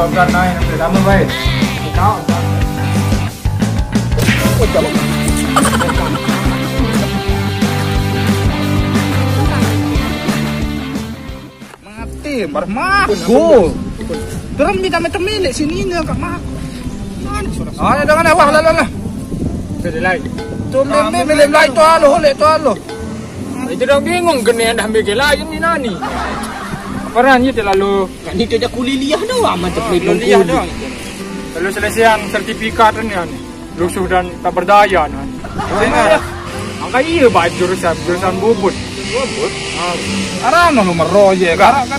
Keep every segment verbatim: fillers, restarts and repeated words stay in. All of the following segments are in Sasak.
Bukan main, udah lama baik. Kau mati, barmah. Go. Terus minta macam milik sini ni, Kak Mak. Mana suara? Ah, dah, dah, dah, wah, lah, lah, lah. Sudah lain. Tu milik, milik lain tu, alo, oleh tu, alo. Itu dah bingung, kena dah ambil ke lain ni, nani. Apa ni terlalu? Kan itu dah kuliah dah, wah, macam kuliah dah. Lalu selesai yang sertifikat ni, nani. Lusuh dan tak berdaya, nani. Angka iya, bah, jurusan, jurusan bubut. Bubut? Ah. Arah no lu meroye, Kak. Kan.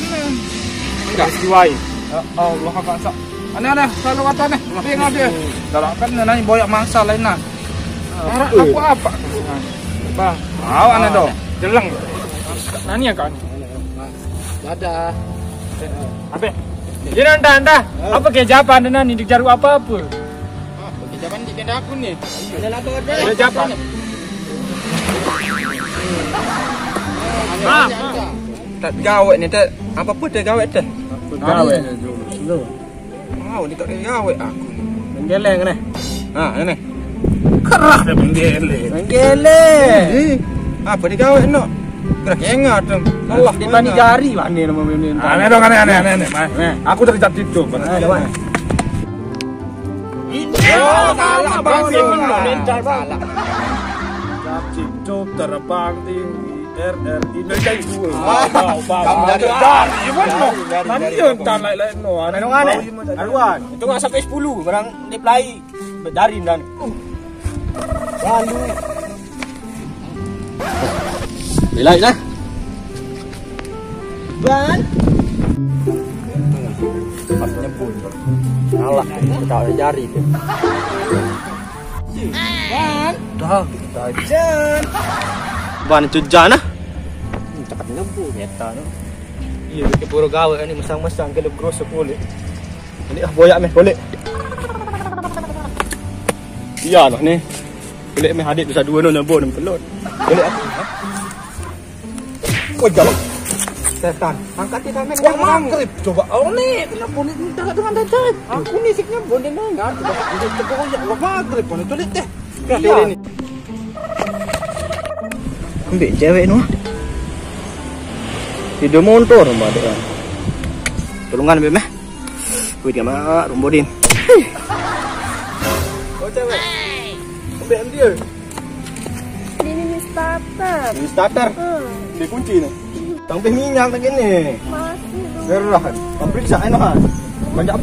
Enggak. Siwai. Ya Allah, Kak, Kak. Aneh, aneh, selalu kata aneh. Tapi enggak dia. Kalau kan nanya boyak mangsa lain, nah. Arak aku apa? Bah. Tahu aneh dong. Jeleng. Nanya kan? Dadah. Apa? Dia nantang dah. Apa kejapan dah ni? Dijaru apa-apa? Apa kejapan di kena aku ni? Ada apa? Kejapan. Ah, tak gawe ni, tak apa pun tak gawe teh. Gawe. Lu. Mau dia tak ada gawe aku. Menggeleng ni. Ha, ni. Kerah dia menggeleng. Menggeleng. Eh, apa dia gawe no? Gerak engat tu. Allah. Dia bani jari mana nama ni? Aneh dong, aneh, aneh, aneh, aneh. Aku dari tadi tu. Ada, Wan. Ini salah, Bang. Salah. Salah. Cipcuk terbang tinggi, R R I dari dua. Bau, bau, bau. Kamu dari, dari, dari, dari, dari. Kami yang tak lain-lain, no. Aneh, aneh. Aduan. Itu nggak sampai sepuluh, barang dia pelai. Dari dan. Lalu. Belai lah. Ban. Pas nyebut. Salah. Tak ada jari tu. Ban. Dah, kita jan. Ban itu jan ah. Cakap nyebut. Nyata tu. Iya, kita pura gawe ni, mesang-mesang ke lebih grosok boleh. Ini ah, boyak meh, boleh. Iya lah ni. Boleh meh, adik bisa dua no nyebut ni pelot. Boleh aku. Oh, jauh. Setan. Angkat dia, Samen. Wah, maghrib. Coba. Oh, ni. Kenapa ni? Minta dengan dah jahit. Aku ni siknya boleh nanya. Aku dah, dah tergoyak. Wah, maghrib. Mana tulis teh? Iya. Ambil cewek tu. Tidur motor rumah dia. Tolongan ambil meh. Wih, dia mak, rumbudin. Oh, cewek. Ambil dia. Ini ni starter. Ini starter. Hmm. Dia kunci ni. Tambah minyak lagi ni. Masih tu. Gerah. Kau periksa, eh, Nohan. Banyak.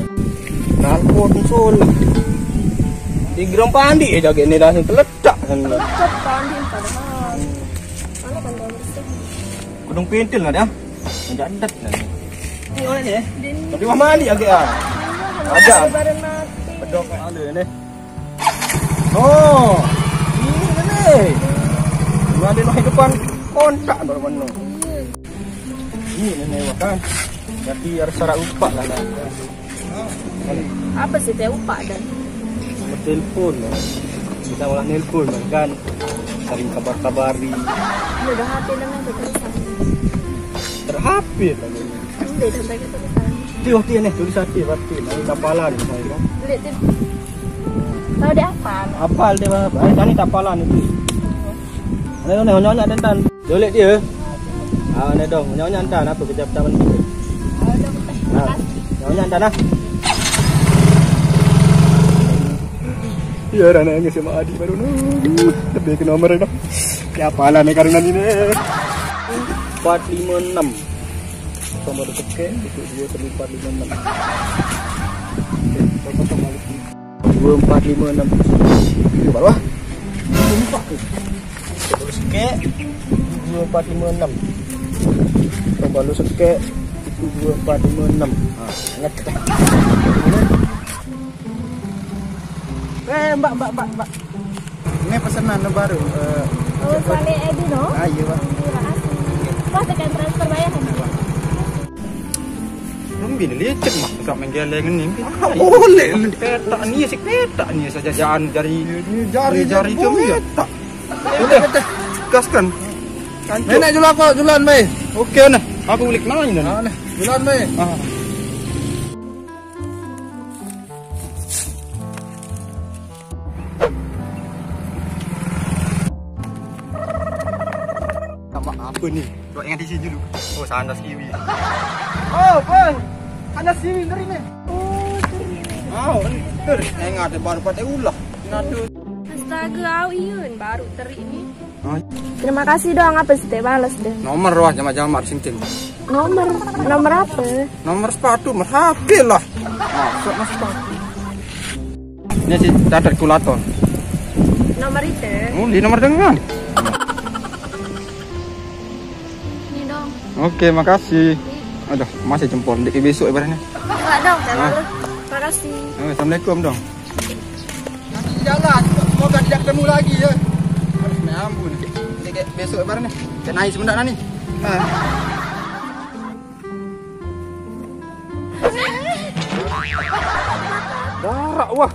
Nalpot, musul. Di gerang pandi aja gini dah. Terletak kan. Terletak pandi padahal. Mana kan dah bersih. Kudung pintil lah dah. Mendadak lah ni. Ni orang ni, eh? Dia ni. Tapi wah mandi agak ah. Ada. Ada. Lebaran mati. Pedok ada ni. Oh. Ini ni. Lu ada noh depan kontak baru mana. Iya. Ini ni wah kan. Jadi harus sarak upak lah dah. Apa sih teh upak dan? Telepon lah. Kita malah nelpon lah kan. Saling kabar-kabari. Ini udah hati dengan kita di sana. Terhapit lagi. Udah sampai kita di sana. Dia waktu ni tulis hati berarti. Ini kapalan misalnya kan. Lihat tu. Tahu dia apa? Apal dia apa? Eh, tadi kapalan itu. Ada ni nyonya dan tan. Jolek dia. Ah, ni dong. Nyonya tan apa kerja pertama ni? Ah, nyonya tan lah. Ya, orang nangis sama adik baru ni. Lebih ke nomor dah. Ya, apalah ni karena ni ni. Empat lima enam. Tambah dua sekian, itu dua sampai empat lima enam. Okey, kau potong balik. Dua, empat, lima, enam. Itu baru lah. Ini lupa tu. Dua sekek, dua, empat, lima, enam. Kau baru sekek, itu dua, empat, lima, enam. Ha, ingat kita. Eh, mbak, mbak, mbak, mbak. Ini pesanan baru. Eh, oh, cepat. Suami Edi, no? Ah, iya, Pak. Terima kasih. Wah, tekan transfer bayar kan? Iya, Pak. Lembi ni lecet mah, tak main geleng ni. Ah, boleh. Petak ni, si petak ni saja jangan jari. Ini jari, jari jari tu boleh. Petak. Udah, gaskan. Nenek jual aku, jualan, bay. Okey, nah. Aku ulik nanya, nah. Ah, nah. Jualan, bay. Ah. Apa ni? Buat yang di sini dulu. Oh, sana siwi. Oh, boy. Sana siwi ngeri ni. Oh, siwi. Oh, ni. Ter, ingat baru pada ulah. Nado. Astaga, au iyun baru terik ni. Oh. Terima kasih dong, apa sih teh balas deh. Nomor wah, jamak-jamak singkin. Nomor, nomor apa? Nomor sepatu, merhati lah. Masuk mas sepatu. Ini si datar kulaton. Nomor itu. Oh, di nomor dengan. Ini dong. Oke, makasih. Aduh, masih jempol. Dek besok ibaratnya. Enggak dong, saya malu. Makasih. Eh, assalamualaikum dong. Nanti di jalan, semoga tidak ketemu lagi ya. Harus main ampun. Dek besok ibaratnya. Kena naik sebentar nih. Nah. Darak wah.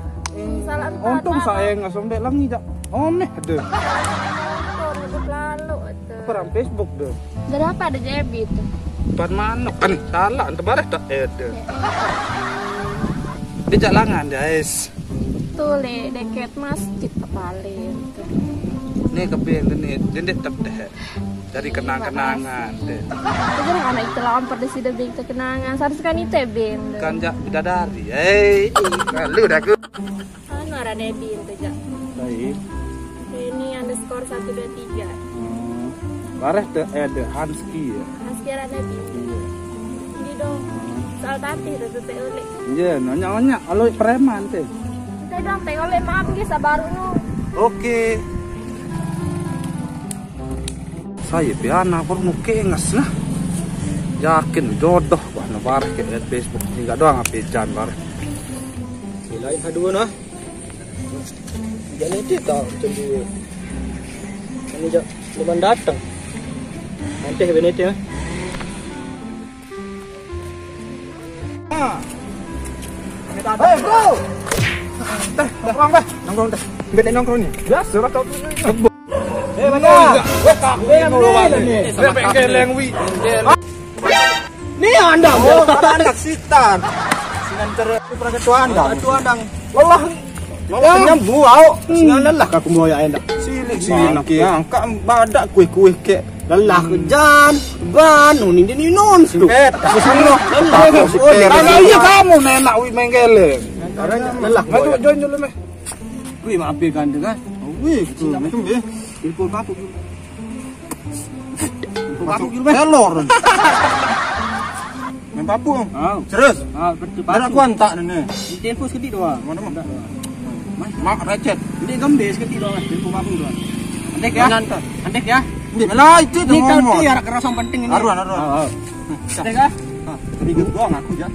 Salah empat. Untung saya ngasong dek langi jak. Omeh deh. Motor itu lalu itu. Perang Facebook deh. Berapa ada jebi itu? Empat manuk kan salah ente bareh tak ada. Dia jak langan guys. Tuh le deket masjid kepalin. Nih keping genit, jendek tep deh. Jadi kenang-kenangan deh. Itu kan anak itu lampar di sini bing kenangan. Seharusnya kan itu ya bing. Kan jak bidadari. Eh, lu dah aku. Anu arane bing tuh jak. Baik. Ini underscore satu dua tiga. Hmm. Bareh the eh the Hanski ya. Hanski arane bing. Iya. Ini dong. Soal tati tuh tuh teh ulik. Iya, nanya-nanya kalau preman teh. Teh dong teh ulik maaf nggih sabar nu. Oke. Saya piana perlu kengas nah. Yakin jodoh wah nebar ke lihat Facebook tinggal doang apa jan bar. Lain haduh nah. Jadi itu tak cemburu. Ini jak belum datang. Nanti benar ya. Hei bro. Teh, nongkrong teh. Nongkrong teh. Bete nongkrong ni. Biasa lah kau. Eh, mana? Weh, tak. Weh, yang ni lah ni. Weh, bengkel yang wi. Ni anda. Oh, anda sitan. Sinan ter. Itu pernah ketua anda. Ketua anda. Lelah. Lelah nyambu au. Sinan lelah aku mau ya anda. Silik silik. Angkat badak kuih-kuih kek. Lelah ke jan, ban, unin din inon tu. Lelah. Agak iya kamu nenak wi menggele. Lelah. Maju join dulu meh. Wih, maaf ya ganteng kan. Wih, itu itu deh. Telepon bapak dulu. Telepon bapak dulu meh. Telur. Main papu. Ah. Serius? Ah, betul. Ada aku antak ni. Telepon seketik doang. Mana mana. Mak recet. Ini gembes ketik doang. Telepon bapak doang. Antek ya. Mana antek? Antek ya. Ini lah itu tu ngomong. Ini ya rasa penting ini. Aruan aruan. Ah, ah. Antek ya. Ah, ribut doang aku ya.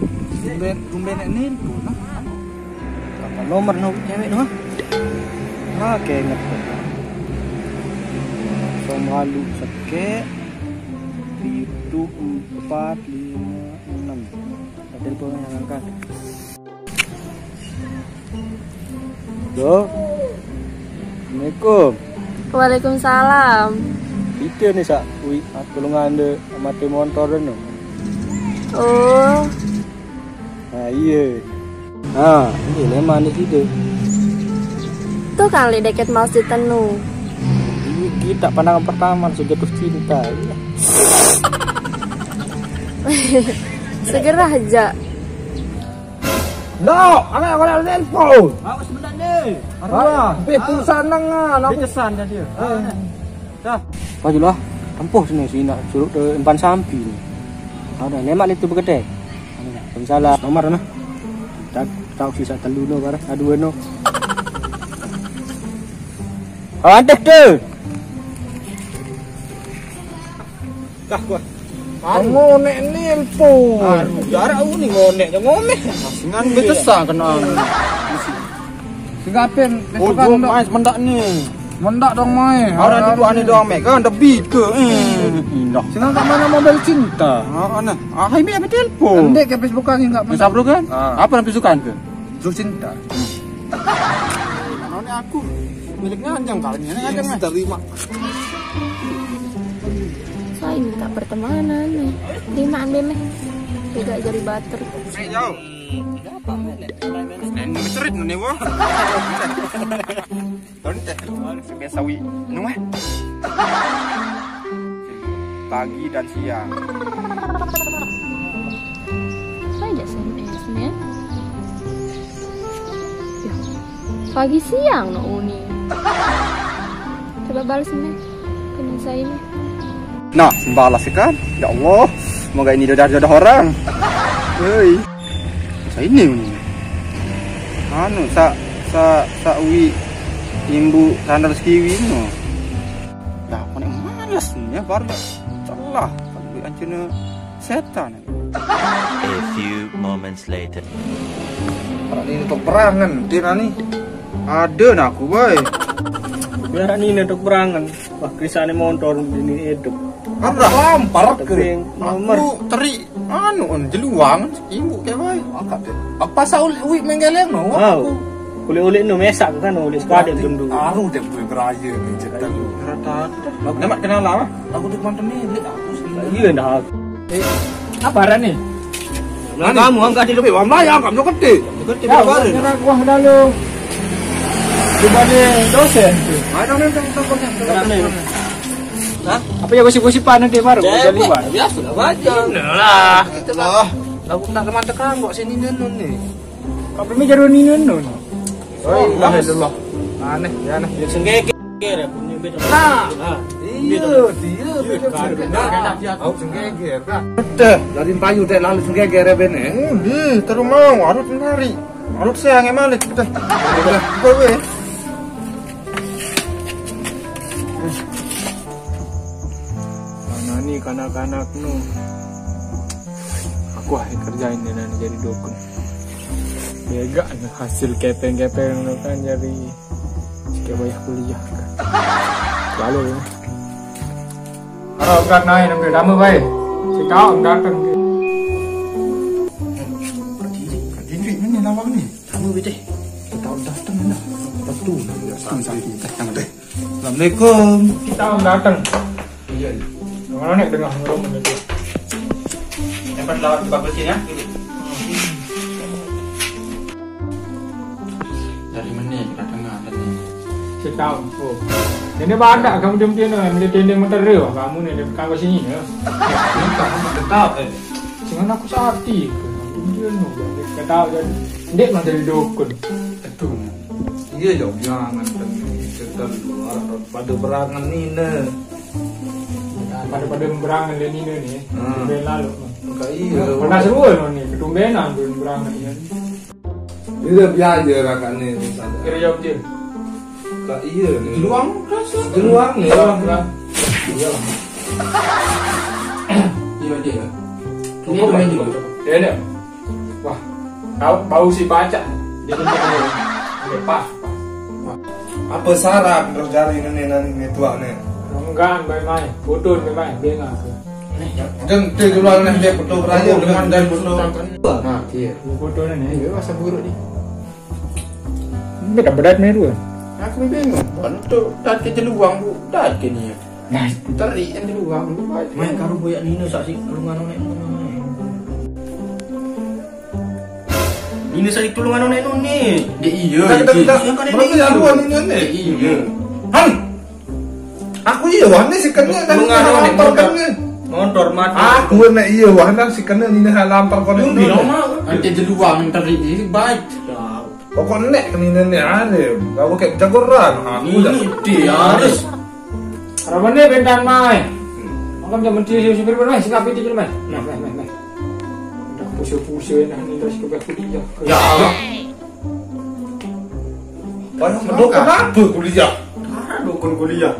Gumben gumben ni. Apa nomor no cewek doang? Ah, kayak inget. Somalu seke. Itu empat lima enam. Telepon yang angkat. Halo. Assalamualaikum. Waalaikumsalam. Itu ni sak, wi, aku lu ngande mati motor tu. Oh. Ha iya. Ha, ini memang ni kita. Tu kali deket masjid tenu. Ini kita pandangan pertama langsung jatuh cinta. Segera aja. No, anak aku nak telepon. Bawa sebentar ni. Alah, be pulsa nang ah. Be kesan dah dia. Dah. Pajulah, tempuh sini si nak suruh ke empan sampi ni. Ada lemak itu begede. Ada tak? Salah. Nomor mana? Tak tahu sisa telu no barang. Aduh no. Adik tu. Dah gua. Ngonek ni tu. Aduh, jarak aku ni ngonek je ngomeh. Singan betesan kena. Singapen? Oh, jom mai semendak ni. Mendak dong mai. Orang duduk ane doang mek kan debi ke. Eh, indah. Singan tak mana mobil cinta. Ha ana. Ah, hai be apa telepon? Ndek ke Facebook kan enggak. Bisa bro kan? Apa nak Facebook ke? Terus cinta. None aku miliknya anjang kali ini anjang meh. Terima. Saya minta pertemanan nih. Terima ambil meh. Tidak jadi bater. Ayo. Apa men? Cerit nih wah. Tonte. Biasa wi. Nunggu. Pagi dan siang. Apa aja S M S nih? Pagi siang no uni. Coba balas nih. Kena saya ini. Nah, balas kan? Ya Allah, semoga ini jodoh-jodoh orang. Hei. Saya ini uni. Anu, sa sa sa wi imbu sandal sekiwi no. Dah, aku nih males nih ya, baru celah. Tapi ancene setan. A few moments later. Orang ini untuk berangan, dia nani. Ada nak aku, boy. Biar ini untuk berangan. Wah, krisane motor ini hidup. Kan udah lampar ke. Tapi nomor. Aku teri anu on jeluang, ibu kayak boy. Angkat deh. Apa saul wi menggeleng no? Wow. Aku. Kulit-ulit no mesak kan, ulit sekadek. Berarti dulu. Aru deh gue beraya nih, cetel. Rata-rata. Nama kenal lah? Aku tuh mantan ini, aku sendiri. Iya dah. Eh, apa arah nih? Mana? Kamu angkat di lebih, wah, melayang, kamu gede. Gede. Ya, apa arah? Nyerah gua dah lu. Dibanding dosen tuh. Mana nih, teman-teman? Hah? Apa ya gosip-gosipan nanti baru? Ya, jadi, Pak. Ya, sudah baca. Inilah. Itulah. Aku nak teman tekan kok sini nun nih. Kok belum jadi nun nun? Oh, iya, Allah. Aneh, ya aneh. Dia senggeger ya, punya beda. Nah, nah, iya, beda. Dia beda. Nah, nah, dia. Aku senggeger, nah. Udah, dari payu dek lalu senggeger ya, Ben, eh. Udah, terus mau, harus menarik. Harus saya ngemalik, udah. Udah, gue, gue. Mana nih kanak-kanak nu? Aku akhir kerjain dia nanti jadi dukun. Bega nih hasil kepeng-kepeng lu kan jadi sikit banyak kuliah kan. Lalu ya. Kalau berat naik, ambil nama baik. Si kau datang ke. Kadiri, kadiri, ini nama ni. Kamu bete. Kita udah datang dah. Betul. Datang, datang, datang. Assalamualaikum. Kita datang. Iya, iya. Mana nih tengah ngomong gitu. Yang pas lewat di bangku sini ya. Dari mana kita tengah tadi? Setahun. Oh. Ini banyak kamu diam-diam, ambil tending motor dia. Kamu nih, dia kamu sini ya. Ini kamu tetap, eh. Jangan aku sakti. Diam-diam, no. Kata jadi. Dia mah jadi dukun. Betul. Iya, jauh jangan. Kita pada berangan ni, ne. Pada-pada berangan dia ni, ne. Hmm. Dia lalu. Enggak iya. Pernah seru, no, ni. Ketumbenan tu berangan ni. Dia biar je rakan ni. Kira jawab dia. Kak iya ni. Jeluang rasa. Jeluang ni. Jeluang, jeluang. Iya. Iya, dia. Ini main juga. Dia ada. Wah, kau bau si baca. Dia kena lepas. Apa saran terus jari ni, ni, ni, ni tuak ni? Enggak, baik main. Bodoh, baik main. Dia enggak. Dan tu dulu ni dia betul beraya dengan dan betul. Nah, dia. Bodoh ni. Dia rasa buruk ni. Ini tak berat ni dua. Aku bingung. Bantu tak ke jeluang bu, tak ke ni. Nah, teri yang jeluang bu. Main karu boyak Nino saksi kelungan onek. Nino saksi kelungan onek noni. Dia iya. Kita kita kita. Berapa yang dua Nino ni? Iya. Han. Aku iya wah ni si kena kan. Kelungan onek lampar kan ni. Motor mati. Aku nak iya wah nak si kena ni nak lampar kau ni. Nanti jeluang teri ni baik. Pokok nek ni nenek ada. Kau kayak jagoran. Aku dah. Ini dia harus. Rawane bentan mai. Makam dia menteri si supir mai, sing api dikit mai. Nah, mai, mai, mai. Dah pusing-pusing dah ni, terus ke kuliah. Ya. Banyak dukun apa kuliah? Ah, dukun kuliah.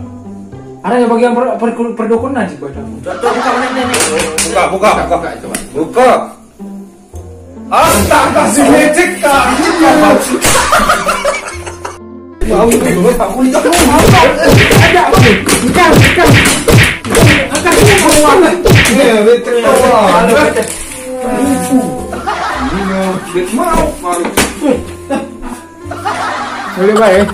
Ada yang bagian per, per, perdukunan sih, Bang. Buka, buka, buka. Buka. Astaga, si lecek kali. Mau ini dulu, Pak Kuli. Ada, bukan, bukan. Angkat dulu, Pak Kuli. Nih, lecek. Ada lecek. Lucu. Ini mau, mau, mau. Boleh, Pak, ya?